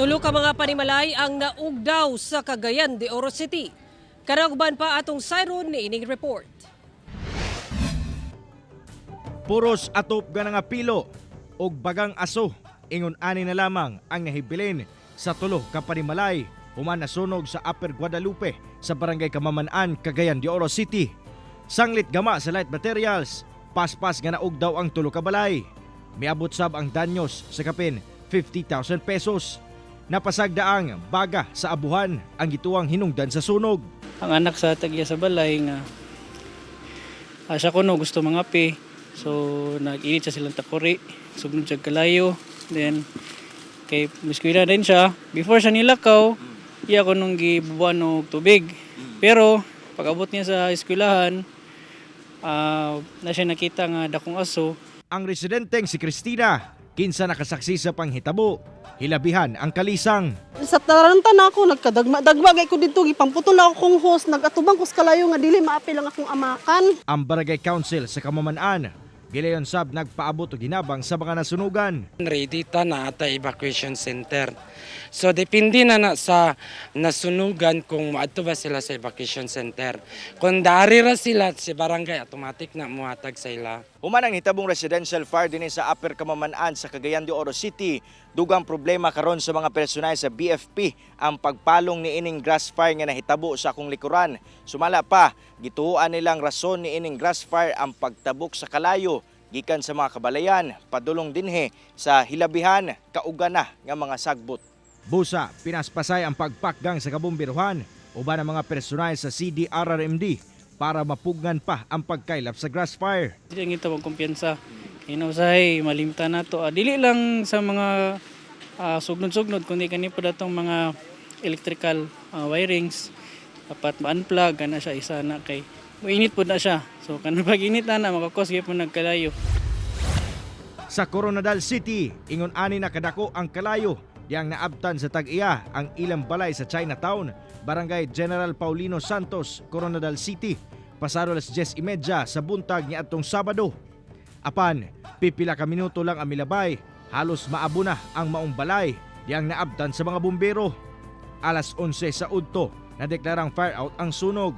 Tulo ka mga panimalay ang naugdaw sa Cagayan de Oro City. Karauban pa atong Cyril ni ining report. Puros atop nga nga pilo og bagang aso, ingon ani na lamang ang nahibilin sa tulo ka panimalay human nasunog sa Upper Guadalupe sa Barangay Kamaman-an, Cagayan de Oro City. Sanglit gama sa light materials, paspas nga naugdaw ang tulo ka balay. Miabot sab ang danyos sa kapin 50,000 pesos. Napasagda ang baga sa abuhan ang gituwang hinungdan sa sunog. Ang anak sa tagya sa balay nga siya kuno gusto mangape, so nag-init siya silang takuri, sugnod siya kalayo. Then kay miskwila din siya, before siya nilakaw, iya ko nung gibubuan og tubig, pero pag abot niya sa eskwelahan, na siya nakita nga dakong aso. Ang residenteng si Christina, kinsa nakasaksi sa panghitabo, hilabihan ang kalisang. Sa taranta na ako, nagkadagma-dagma gay ko dito, gipamputo na ako kong host, nagatubang ko sa kalayo nga dili maapil ang akong amakan. Ang Barangay Council sa Kamaman-an, gilayon sab nagpaabot og hinabang sa mga nasunugan. Ready ta na ata evacuation center. So depende na na sa nasunugan kung moadto ba sila sa evacuation center. Kung dari ra sila sa barangay, automatic na muhatag sa ila. Human ang hitabong residential fire dinhi sa Upper Kamaman-an sa Cagayan de Oro City, dugang problema karon sa mga personal sa BFP ang pagpalong ni ining grass fire nga nahitabo sa akong likuran. Sumala pa, gituoan nilang rason ni ining grass fire ang pagtabok sa kalayo gikan sa mga kabalayan padulong dinhi sa hilabihan kauga na nga mga sagbot. Busa, pinaspasay ang pagpakgang sa kabumbiruhan uban ang mga personal sa CDRRMD para mapugngan pa ang pagkaylap sa grass fire. Dili ang ito kumpiyansa. Inausahay malimta na to. Dili lang sa mga sugnod-sugnod kundi kani pa datong mga electrical wirings, dapat ma-unplug kana siya isa na kay muinit pud na siya. So kanang pag init na na makakos gyud nagkalayo. Sa Coronadal City, ingon ani na kadako ang kalayo diyang naabtan sa tag-iya ang ilang balay sa Chinatown, Barangay General Paulino Santos, Coronadal City, pasado alas 10:30 sa buntag ni atong Sabado. Apan, pipila ka minuto lang ang milabay, halos maabo na ang maong balay diyang naabtan sa mga bumbero. Alas 11 sa udto, nadeklarang fire out ang sunog.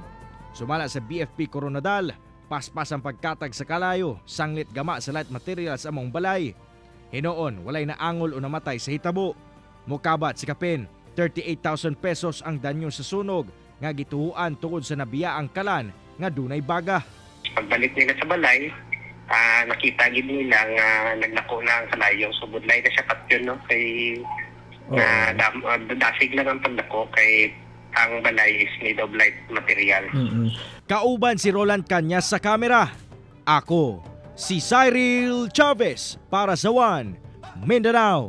Sumala sa BFP Coronadal, paspas ang pagkatag sa kalayo, sanglit gama sa light materials among balay. Hinoon, walay naangol o namatay sa hitabo. Mukabat si kapin 38,000 pesos ang danyo sa sunog nga gituhuan tungod sa nabiya ang kalan nga dunay baga. Pagbalik nila sa balay, nakita gid nila nga naglako na ang kalayo. So budlay na siya patyon, no, kay na dasig lang ang paglako kay ang balay is made of light material. Kauban si Roland Cañas sa kamera. Ako, si Cyril Chavez para sa One Mindanao.